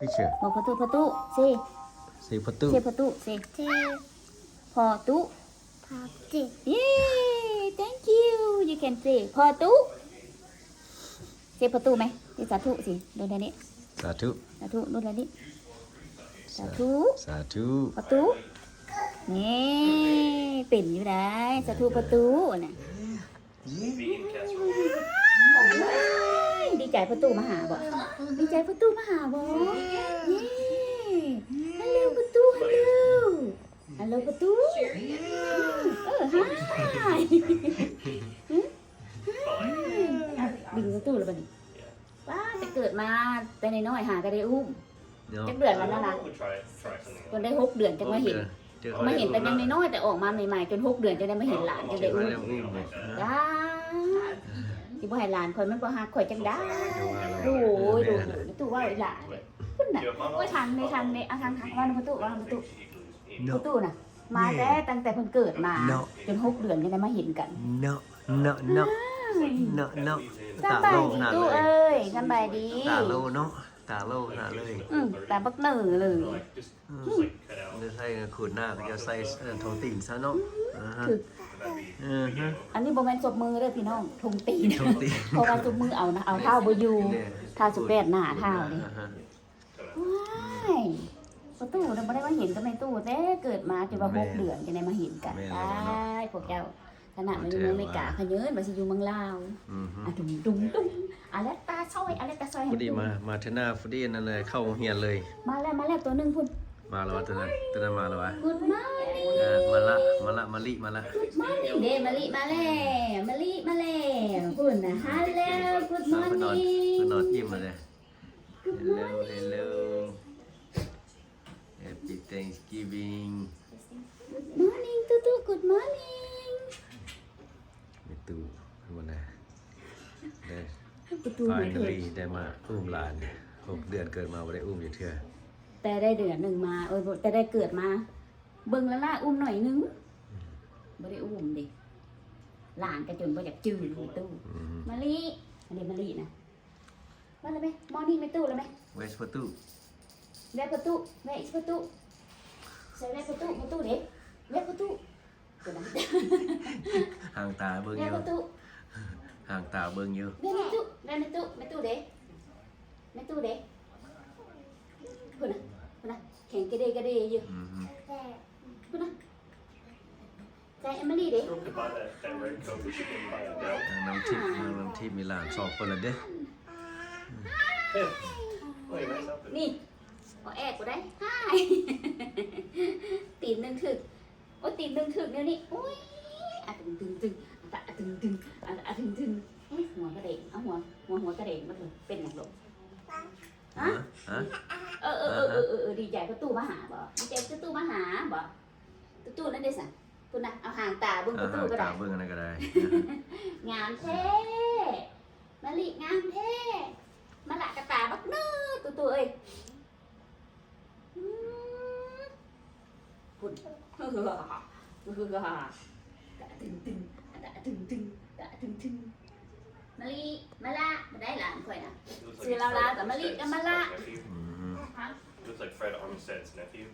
Teacher. ບອກພໍ່ຕູ້ ພໍ່ຕູ້ ເຊ ເຊພໍ່ຕູ້ ເຊພໍ່ຕູ້ ເຊ ເຊ ພໍ່ຕູ້ ພໍ່ຕູ້ ເຢ້ thank you. You can say ພໍ່ຕູ້ ເຊພໍ່ຕູ້ໄໝ? ເຊສາທຸຊິ ໂດນແທ້ນີ້ ສາທຸ ສາທຸ ໂດນແທ້ນີ້ ສາທຸ ສາທຸ ພໍ່ຕູ້ ນີ້ ເປັນຢູ່ໄດ໋ ສາທຸພໍ່ຕູ້ນະ. ດີໃຈພໍ່ຕູ້ມາຫາບໍ່? ດີໃຈພໍ່ຕູ້ມາຫາບໍ່? ເຢ້ ຮັລໂຫຼພໍ່ຕູ້ ຮັລໂຫຼ ຮັລໂຫຼພໍ່ຕູ້ ເອີ hi hi ດຶງພໍ່ຕູ້ແລ້ວບັດນີ້ ວ້າ ແຕ່ເກີດມາແຕ່ນ້ອຍໆຫາກໍໄດ້ອຸ້ມ ເນາະ ຈັກເດືອນແລ້ວນະ ຈົນໄດ້ຫົກເດືອນຈັ່ງມາເຫັນ ຫົກເດືອນ ມາເຫັນແຕ່ຍັງນ້ອຍໆ ແຕ່ອອກມາໃໝ່ໆ ຈົນຫົກເດືອນຈັ່ງໄດ້ມາເຫັນຫຼານ ຈັ່ງໄດ້ອຸ້ມ ຈ້າ ຊິບໍ່ໃຫ້ຫຼານຂ້ອຍມັນບໍ່ຮັກຂ້ອຍຈັ່ງໃດ ໂອ້ຍ ດຸ ຕຸເວົ້າອີ່ຫຼ້າ ພຸ້ນນະ ໂອ້ຍ ທາງນີ້ ທາງນີ້ ເອົາທາງ ທາງ ເວົ້ານຳພໍ່ຕູ້ ເວົ້ານຳພໍ່ຕູ້ ເນາະ ພໍ່ຕູ້ນະ ມາແຕ່ ແມ່ ຕັ້ງແຕ່ເພິ່ນເກີດມາ ເນາະ ຈົນຫົກເດືອນຈັ່ງໄດ້ມາເຫັນກັນ ເນາະ ເນາະ ເນາະ ເນາະ ເນາະ ສະບາຍດີຕູ້ເອີຍ ສະບາຍດີ ຕາໂລເນາະ ຕາໂລຂະໜາດເລີຍ ອືມ ຕາບັກເໜີເລີຍ ອືມ ໃສ່ຂູດໜ້າ ເຂົາເຈົ້າໃສ່ ເອີ ຖົງຕີນຊະເນາະ ອືມ ອ່າຮະ ຖືກ ອ່າຮະ ອັນນີ້ບໍ່ແມ່ນສົບມືເດີພີ່ນ້ອງ ຖົງຕີນ ຖົງຕີນ ເພາະວ່າສົບມືເອົານະ ເອົາເທົ້າບໍ່ຢູ່ ເດ້ ເທົ້າສະແປດໜ້າເທົ້າເດ້ ອ່າຮະ ວ້າຍ ພໍ່ຕູ້ນະ ບໍ່ໄດ້ມາເຫັນກັບແມ່ຕູ້ແຕ່ເກີດມາ ຈົນວ່າ ແມ່ນ ຫົກເດືອນ ຈຶ່ງໄດ້ມາເຫັນກັນ ແມ່ນແລ້ວເນາະ ຕາຍ ພວກເຈົ້າ ຂະໜາດມາຢູ່ເມືອງອາເມລິກາ ຂະເຍີ້ນວ່າຊິຢູ່ເມືອງລາວ ອືຮຶ ອະ ດຸງ ດຸງ ດຸງ ອາແລັດຕາຊອຍ ອາແລັດຕາຊອຍ ພໍດີມາ ມາເທື່ອໜ້າ ພໍດີນັ້ນເລີຍ ເຂົ້າໂຮງຮຽນເລີຍ ມາແລ້ວ ມາແລ້ວ ຕົວໜຶ່ງພຸ້ນ ມາແລ້ວວ່າຕົວນັ້ນ ຕົວນັ້ນມາແລ້ວວ່າ Good morning ເອີ ມາລະ ມາລະ ມາລິ ມາລະ Good morning ເດ້ ມາລິມາແລ້ວ ມາລິມາແລ້ວ ພຸ້ນນະ Hello Good morning ເພິ່ນນອນ ເພິ່ນນອນອີ່ມແລ້ວເດ້ Good morning. Hello, hello. Happy Thanksgiving. Good morning ຕູ້ຕູ້ Good morning. ແມ່ຕູ້ ໄດ້ finally ໄດ້ມາອຸ້ມຫຼານ ຫົກເດືອນເກີດມາບໍ່ໄດ້ອຸ້ມຈັກເທື່ອ ແຕ່ໄດ້ເດືອນໜຶ່ງມາ ເອີ ແຕ່ໄດ້ເກີດມາ ເບິ່ງລະລະອຸ້ມໜ້ອຍໜຶ່ງ ອືມ ບໍ່ໄດ້ອຸ້ມເດ້ ຫຼານກໍຈົນບໍ່ຢາກຈື່ແມ່ຕູ້ ອືມ ມາລີ ອັນນີ້ມາລີນະ ມາແລ້ວແມະ Morning ແມ່ຕູ້ແລ້ວແມະ Where's ພໍ່ຕູ້ Where ພໍ່ຕູ້ Where is ພໍ່ຕູ້ Say Where ພໍ່ຕູ້ ພໍ່ຕູ້ເດ້ Where ພໍ່ຕູ້ ພຸ້ນນະ ຫາງຕາເບິ່ງຢູ່ Where ພໍ່ຕູ້ ຫາງຕາເບິ່ງຢູ່ Where ແມ່ຕູ້ Where ແມ່ຕູ້ ແມ່ຕູ້ເດ້ ແມ່ຕູ້ເດ້ ພຸ້ນນະ ພຸ້ນນະ ແຂງກະເດກະເດຢູ່ ອືຮຶ ພຸ້ນນະ ໃຈ Emily ເດ້ Still could buy that, that red Coke, but she couldn't buy a belt. ນາງນ້ຳທິບ ນາງນ້ຳທິບມີຫຼານສອງຄົນແລ້ວເດ້ Hey, wait, what's up? ນີ້ ບໍ່ແອກບໍ່ໄດ້ ຫາຍ ຕີນໜຶ່ງຖືກ ໂອ້ຍ ຕີນໜຶ່ງຖືກແນວນີ້ ໂອ້ຍ ອະຕຶງຕຶງຕຶງ ອະຕະອະຕຶງຕຶງ ອະຕະອະຕຶງຕຶງ ເອີ ຫົວກະເດງ ເອົາຫົວ ຫົວ ຫົວກະເດງໝົດເລີຍ ເປັນຫຍັງລູກ? ຮະ? ຮະ? ເອີ ເອີ ເອີ ເອີ ເອີ ດີໃຈພໍ່ຕູ້ມາຫາບໍ? ດີໃຈພໍ່ຕູ້ມາຫາບໍ? ຕູ້ຕູ້ນັ້ນເດ້ສະ ພຸ້ນນະ ເອົາຫາງຕາເບິ່ງພໍ່ຕູ້ກໍໄດ້ ຫາງຕາເບິ່ງອັນນັ້ນກໍໄດ້ ງາມແທ້ ມະລິງາມແທ້ ມະລະກະຕາບັກໜຶ່ງ ຕູ້ຕູ້ເອີຍ ອືມ ພຸ້ນ ຕະຕຶງຕຶງ ຕະຕຶງຕຶງ ຕະຕຶງຕຶງ ມະລິ ມະລະ ບໍ່ໄດ້ຫຼານຂ້ອຍນະ ຊື່ລາວໆ ກະມະລິ ກະມະລະ ອືມ Looks like Fred Armstead's nephew.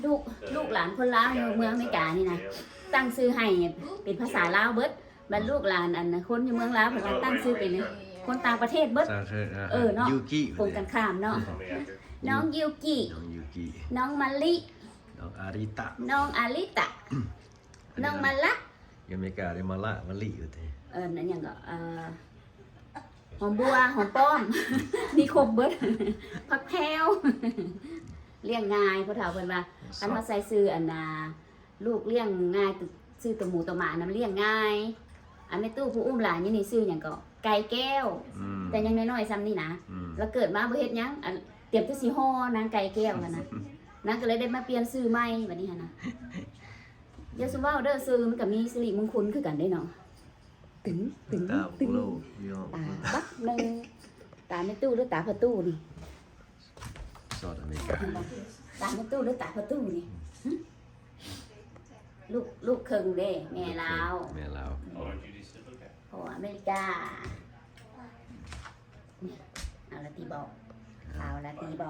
ລູກ ລູກຫຼານຄົນລາວຢູ່ເມືອງອາເມລິການີ້ນະ ຕັ້ງຊື່ໃຫ້ເປັນພາສາລາວເບິດ ບັດລູກຫຼານອັນຄົນຢູ່ເມືອງລາວເພິ່ນວ່າຕັ້ງຊື່ເປັນຄົນຕ່າງປະເທດເບິດ ເອີເນາະ ກົງກັນຂ້າມເນາະ ນ້ອງຢູກິ ນ້ອງຢູກິ ນ້ອງມະລິ ນ້ອງອາລິຕະ ນ້ອງອາລິຕະ ນ້ອງມະລະ ຢູ່ອາເມລິກາເອີ້ນມະລະ ມະລິຢູ່ຕິ ເອີ້ນຫຍັງກໍ ເອີ ຫອມບົວ ຫອມປ້ອມ ມີຄົບເບິດ ຜັກແພ້ວ ລ້ຽງງ່າຍ ຜູ້ເຖົ້າເພິ່ນວ່າ ຄັນເຮົາໃສ່ຊື່ອັນນ່າ ລູກລ້ຽງງ່າຍ ຊື່ໂຕໝູໂຕໝານຳລ້ຽງງ່າຍ ອັນແມ່ຕູ້ຜູ້ອຸ້ມຫຼານຢູ່ນີ້ຊື່ຫຍັງເກາະ ໄກ່ແກ້ວ ອືມ ແຕ່ຍັງນ້ອຍໆຊ່ຳນີ້ນະ ອືມ ລະເກີດມາບໍ່ເຮັດຫຍັງ ອັນ ຕຽມແຕ່ຊິຫໍ່ນາງໄກ່ແກ້ວຫັ້ນນະ ນາງກໍເລີຍໄດ້ມາປ່ຽນຊື່ໃໝ່ບັດນີ້ຫັ້ນນະ ຢ່າຊຸມເວົ້າເດີ ຊື່ມັນກໍມີສິລິມຸງຄຸນຄືກັນເດ້ເນາະ ຕຶງ ຕຶງ ຕຶງ ຕາບັກໜຶ່ງ ຕາແມ່ຕູ້ ຫຼືຕາພໍ່ຕູ້ນີ້ ສອດອາເມລິກາ ຕາແມ່ຕູ້ ຫຼືຕາພໍ່ຕູ້ນີ້ ຫຶ ລູກ ລູກເຄິ່ງເດ້ ແມ່ລາວ ແມ່ລາວ ພໍ່ອາເມລິກາ ເອົາລະຕິບໍ ເອົາລະຕິບໍ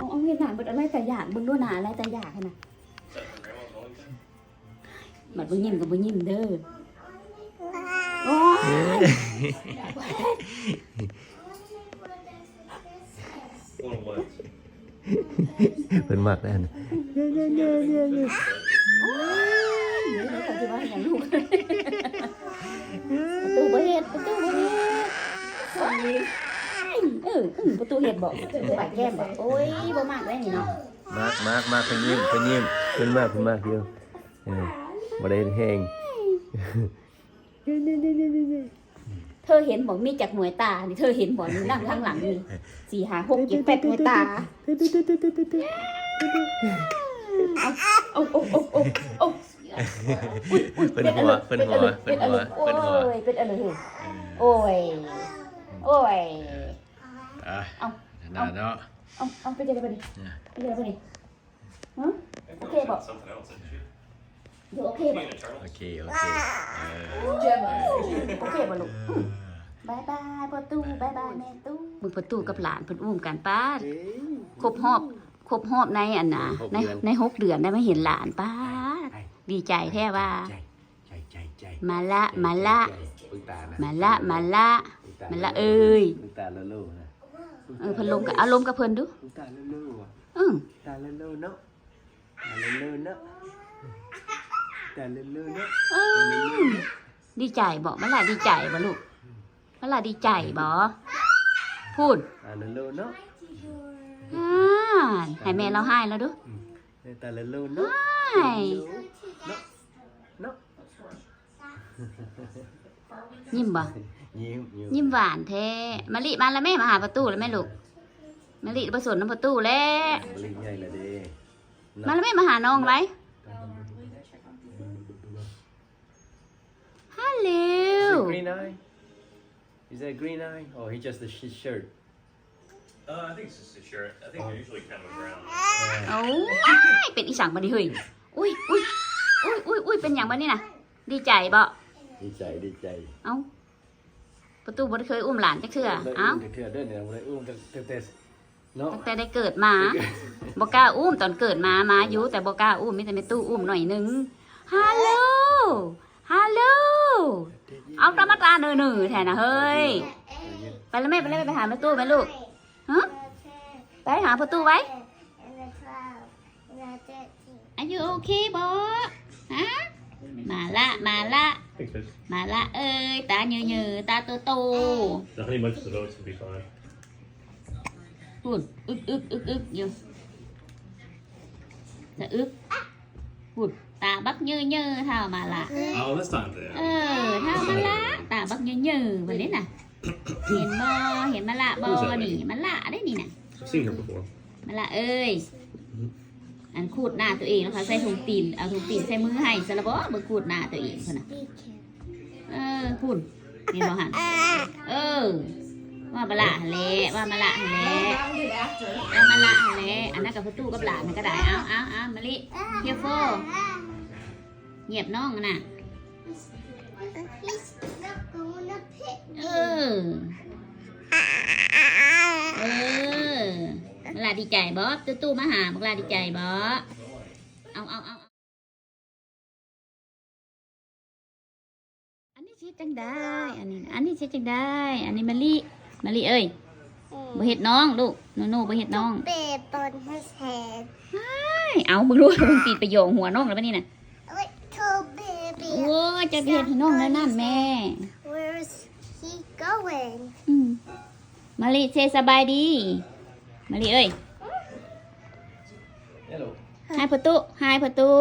ເອົາ ເອົາເຮັດໜ້າເບິດ ອາໄລຕາຢາກ ເບິ່ງດູໜ້າອາໄລຕາຢາກຫັ້ນນະ. ບັດບໍ່ຍິ້ມກໍບໍ່ຍິ້ມເດີ. ໂອ້ຍ ເພິ່ນມັກແລ້ວຫັ້ນ. ໂອ້ຍ ເດີ ເຂົາຊິວ່າຫຍັງລູກ. ປະຕູບໍ່ເຮັດ ປະຕູບໍ່ເຮັດ. ເອີ ອື ປະຕູເຮັດບໍ? ປະຕູປາດແກ້ມບໍ? ໂອ້ຍ ບໍ່ມັກເດ້ນີ້ເນາະ. ມັກ ມັກ ມັກ ເພິ່ນຍິ້ມ ເພິ່ນຍິ້ມ ເພິ່ນມັກ ເພິ່ນມັກຢູ່. ເອີ ບໍ່ໄດ້ເຮັດແຮງ. ເທີເຫັນບໍ່ ມີຈັກໜ່ວຍຕານີ້ ເທີເຫັນບໍ່ ນີ້ນັ່ງທາງຫຼັງນີ້ ສີ່ ຫ້າ ຫົກ ເຈັດ ແປດໜ່ວຍຕາ. ເອົາ ເອົາ ເອົາ ເອົາ ເອົາ ເອົາ ເພິ່ນຫົວ ເພິ່ນຫົວ ເພິ່ນຫົວ ເພິ່ນຫົວ. ໂອ້ຍ ເປັນອັນນັ້ນເຮີ້ຍ. ໂອ້ຍ ໂອ້ຍ. ອ່ະ ເອົາ ເອົາ ເອົາ ເປັນຈັ່ງໃດບັດນີ້? ເປັນຈັ່ງໃດບັດນີ້? ຮະ ໂອເຄບໍ່? ຢູ່ໂອເຄບໍ່? ໂອເຄ ໂອເຄ ເອີ ໂອເຄບໍ່ລູກ? ອືມ ບາຍບາຍພໍ່ຕູ້ ບາຍບາຍແມ່ຕູ້. ເບິ່ງພໍ່ຕູ້ກັບຫຼານເພິ່ນອຸ້ມກັນ ປາດ ເອີ ຄົບຮອບ ຄົບຮອບໃນອັນນ່າ ໃນຫົກເດືອນ ໃນຫົກເດືອນໄດ້ມາເຫັນຫຼານ ປາດ ດີໃຈແທ້ວ່າ. ໃຈ ໃຈ ໃຈ ມາລະ ມາລະ ເບິ່ງຕານະ ມາລະ ມາລະ ເບິ່ງຕາ ມາລະເອີຍ ເບິ່ງຕາໂລໂລນະ. ເອີ ເພິ່ນລົມກັບ ອາລົມກັບເພິ່ນດູ ເບິ່ງຕາໂລໂລ. ອືມ ຕາເລີນເລີນເນາະ ຕາເລີນເລີນເນາະ ຕາເລີນເລີນເນາະ. ເອີ ດີໃຈບໍ? ມາລະດີໃຈບໍລູກ? ມາລະດີໃຈບໍ? ພຸ້ນ ຕາເລີນເລີນເນາະ. ອ່າ ໃຫ້ແມ່ລາວຮ້າຍລາວດູ. ອືມ ຕາເລີນເລີນເນາະ ເນາະ ເນາະ. ຍິ້ມບໍ່? ຍິ້ມ ຍິ້ມ ຍິ້ມຫວານແທ້. ມະລິມາລະແມ່ ມາຫາພໍ່ຕູ້ລະແມ່ລູກ. ມະລິບໍ່ສົນນຳພໍ່ຕູ້ແລ້ວ ມະລິໃຫຍ່ລະເດ້. ມາລະແມ່ ມາຫານ້ອງໄວ. Hello. Is it green eye? Is that green eye? Or he just the sh-, shirt? Uh, I think it's just a shirt. I think they're usually kind of a brown. ໂອ້ຍ ເປັນອີ່ສັງບັດນີ້ເຮີ້ຍ? ອຸ້ຍ ອຸ້ຍ ອຸ້ຍ ອຸ້ຍ ເປັນຫຍັງບັດນີ້ນະ? ດີໃຈບໍ? ດີໃຈ ດີໃຈ. ເອົ້າ ປະຕູບໍ່ໄດ້ເຄີຍອຸ້ມຫຼານຈັກເທື່ອ. ເອົ້າ ບໍ່ໄດ້ອຸ້ມຈັກເທື່ອເດີນີ້ ບໍ່ໄດ້ອຸ້ມຕັ້ງແຕ່ເນາະ ຕັ້ງແຕ່ໄດ້ເກີດມາ. ບໍ່ກ້າອຸ້ມ ຕອນເກີດມາ ມາຢູ່ ແຕ່ບໍ່ກ້າອຸ້ມ ມີແຕ່ແມ່ຕູ້ອຸ້ມໜ້ອຍໜຶ່ງ. ຮາໂລ ຮາໂລ ເອົາຕາມາຕາເໜີໆແທ້ນະເຮີ້ຍ. ໄປລະແມ່ ໄປລະແມ່ ໄປຫາແມ່ຕູ້ແມ່ລູກ. ຮະ ໄປຫາພໍ່ຕູ້ໄວ. Are you okay ບໍ? ຮະ ມາລະ ມາລະ ມາລະເອີຍ ຕາເຫຍີໆ ຕາໂຕໆ. Not any munches, though, it's gonna be fine. ພຸ້ນ ອຶກໆ ອຶກໆຢູ່ ສະອຶກ. ພຸ້ນ ຕາບັກເຫຍີໆ ທ້າວມາລະ. Oh, that's not bad. ເອີ ທ້າວມາລະ ຕາບັກເຫຍີໆ ບັດນີ້ນະ. ເຫັນບໍ່? ເຫັນມາລະບໍ່ນີ້? ມາລະເດ້ນີ້ນະ. I've seen her before. ມາລະເອີຍ ອັນຂູດໜ້າຕົວເອງແລ້ວ ເຂົາໃສ່ຖົງຕີນ ເອົາຖົງຕີນໃສ່ມືໃຫ້ຊະລະບໍ? ເບິ່ງຂູດໜ້າຕົວເອງພຸ້ນນະ. ເອີ ພຸ້ນ ເຫັນບໍ່ຫັ້ນ? ເອີ ວ່າມາລະຫັ້ນແຫຼະ ວ່າມາລະຫັ້ນແຫຼະ ວ່າມາລະຫັ້ນແຫຼະ. ອັນນັ້ນກໍພໍ່ຕູ້ກັບຫຼານນັ້ນກໍໄດ້. ເອົາ ເອົາ ເອົາ ມະລິ ເຮຍໂຟ ຫຽບນ້ອງນະ. ເອີ ເອີ ມາລະດີໃຈບໍ? ຕູ້ໆມາຫາ ມາລະດີໃຈບໍ? ເອົາ ເອົາ ເອົາ. ອັນນີ້ຊິເຮັດຈັ່ງໃດ? ອັນນີ້ ອັນນີ້ຊິເຮັດຈັ່ງໃດ? ອັນນີ້ມະລິ ມະລິເອີຍ ອືມ ບໍ່ເຮັດນ້ອງລູກ ໂນໂນ ບໍ່ເຮັດນ້ອງ. Don't put on his head. ອ້າຍ ເອົາ ເບິ່ງລູກ ຕີນໄປຢອງຫົວນ້ອງແລ້ວບັດນີ້ນະ. Little baby. ໂອ້ຍ ຈະໄປເຮັດໃຫ້ນ້ອງແນວນັ້ນແມ່. Where's he going? ອືມ ມະລິ say ສະບາຍດີ ມະລິເອີຍ. Hello. ຮາຍພໍ່ຕູ້ ຮາຍພໍ່ຕູ້.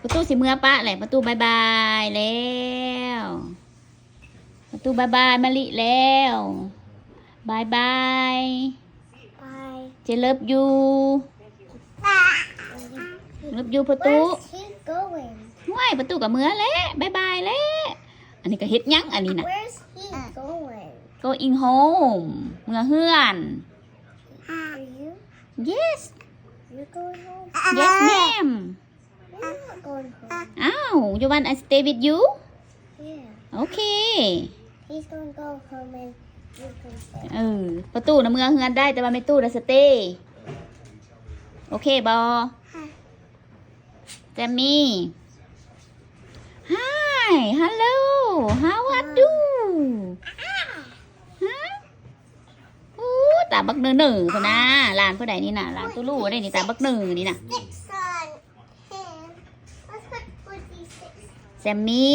ພໍ່ຕູ້ຊິເມືອປະແຫຼະ ພໍ່ຕູ້ບາຍບາຍແລ້ວ. ພໍ່ຕູ້ບາຍບາຍມະລິແລ້ວ ບາຍບາຍ. Bye. Say love you. Love you ພໍ່ຕູ້. Where's he going? ຫ້ວຍ ພໍ່ຕູ້ກໍເມືອແຫຼະ ບາຍບາຍແຫຼະ. ອັນນີ້ກໍເຮັດຫຍັງອັນນີ້ນະ? Where's he going? Going home ເມືອເຮືອນ. Yes. Yes ma'am. ອ້າວ you want I stay with you? Okay. ເອີ ປະຕູນະເມືອເຮືອນໄດ້ ແຕ່ວ່າແມ່ຕູ້ນະ stay. Okay ບໍ່? Sammy. Hi. Hello. How are you? ຮະ? ອູ້ ຕາບັກເນີໆພຸ້ນນະ. ຫຼານຜູ້ໃດນີ້ນະ? ຫຼານຕູລູ້ເດ້ນີ້ ຕາບັກເນີນີ້ນະ. Sammy.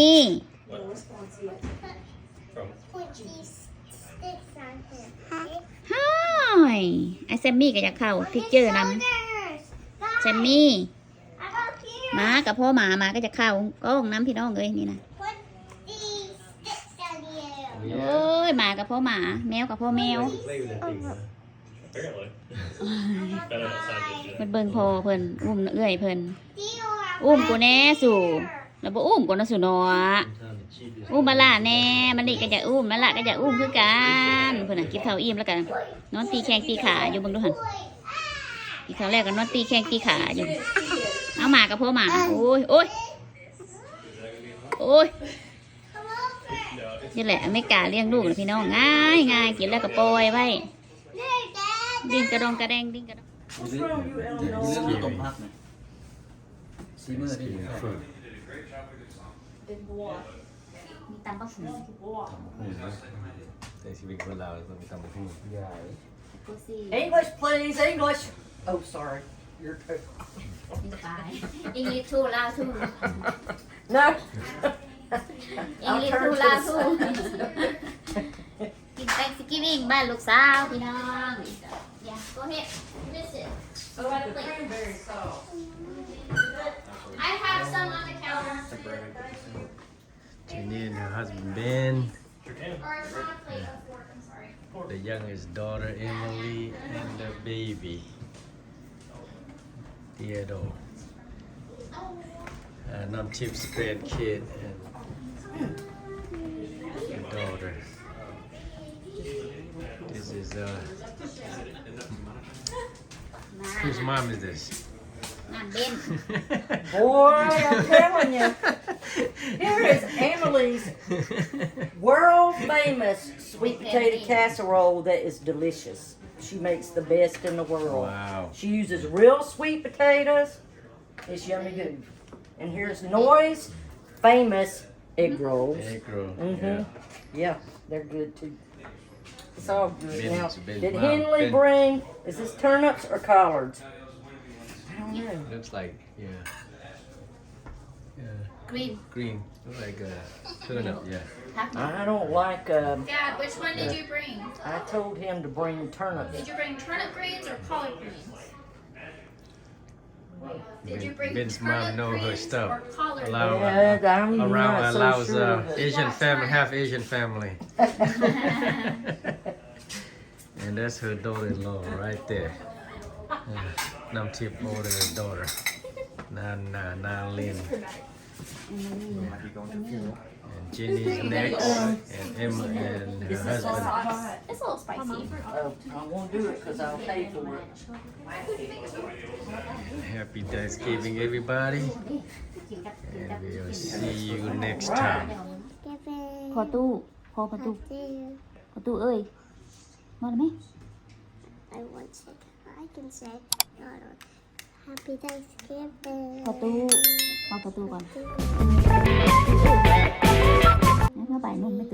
Hi. ອ້າຍ Sammy ກໍຢາກເຂົ້າ picture ນຳ. Sammy. ໝາກໍພໍໝາ ໝາກໍຈະເຂົ້າກ້ອງນຳ ພີ່ນ້ອງເອີຍ ນີ້ນະ. ໂອ້ຍ ໝາກໍພໍໝາ ແມວກໍພໍແມວ. ເພິ່ນເບິ່ງພໍ່ເພິ່ນ ອຸ້ມເອື້ອຍເພິ່ນ. ອຸ້ມກູແນ່ສູ ລະບໍ່ອຸ້ມກູເນາະສູເນາະ. ອຸ້ມມາລະແນ່ ມາລິກໍຢາກອຸ້ມ ມາລະກໍຢາກອຸ້ມຄືກັນ. ເພິ່ນນະ ກິນເຂົ້າອີ່ມແລ້ວກໍນອນຕີແຂ້ງຕີຂາຢູ່ ເບິ່ງດູຫັ້ນ. ກິນເຂົ້າແລ້ວກໍນອນຕີແຂ້ງຕີຂາຢູ່. ເອົາ ໝາກໍພໍໝາ. ໂອ້ຍ ໂອ້ຍ ໂອ້ຍ. ນີ້ແຫຼະ ອາເມລິກາລ້ຽງລູກນະພີ່ນ້ອງ ງ່າຍໆ ກິນແລ້ວກໍປ່ອຍໄວ້. ດິ້ນກະດົງກະແດງ ດິ້ນກະດົງ. ມີຕຳບັກຫຸ່ງ. ຕຳບັກຫຸ່ງເນາະ ໃຊ້ຊີວິດຄົນລາວຕ້ອງມີຕຳບັກຫຸ່ງ. English, please, English. Oh, sorry. You're English too, Lao too. No. English too, Lao too. ກິນ Thanksgiving ບ້ານລູກສາວ ພີ່ນ້ອງ. Yeah, go ahead. This is. Oh, the cranberry sauce. I have some on the counter. Jenny and her husband Ben. Or it's on a plate, a fork, I'm sorry. The youngest daughter, Emily, and the baby, Theodore. Uh, Namtip's grandkid and the daughter. This is, uh, whose mom is this? ນ້ຳເບັນ. Boy, I'm telling you, here is Emily's world famous sweet potato casserole that is delicious. She makes the best in the world. Wow. She uses real sweet potatoes. It's yummy goo. And here's Noy's famous egg rolls. Egg roll, mm-hmm. Yeah. Yeah, they're good too. It's all good. Now, did Henley bring, is this turnips or collards? I don't know. Looks like, yeah. Yeah. Green. Green. Looks like, uh, turnip, yeah. I don't like, um, Dad, which one did you bring? I told him to bring turnips. Did you bring turnip greens or collard greens? Did you bring Ben's mom know her stuff. Allow, uh, around allows, uh, Asian family, half Asian family. And that's her daughter-in-law right there. Uh, Namtip older daughter. Nan, uh, Nan Lin. And Jenny's next, and Emma and her husband. It's a little spicy. Oh, I won't do it 'cause I'll pay for it. And happy Thanksgiving, everybody. And we'll see you next time. ພໍ່ຕູ້ ພໍ່ຕູ້ ພໍ່ຕູ້ເອີຍ ມາແລ້ວແມ່. I want to, I can say, Happy Thanksgiving. ພໍ່ຕູ້ ເອົາພໍ່ຕູ້ກ່ອນ. ເອົາໄປ ໜຸ່ມໄປ.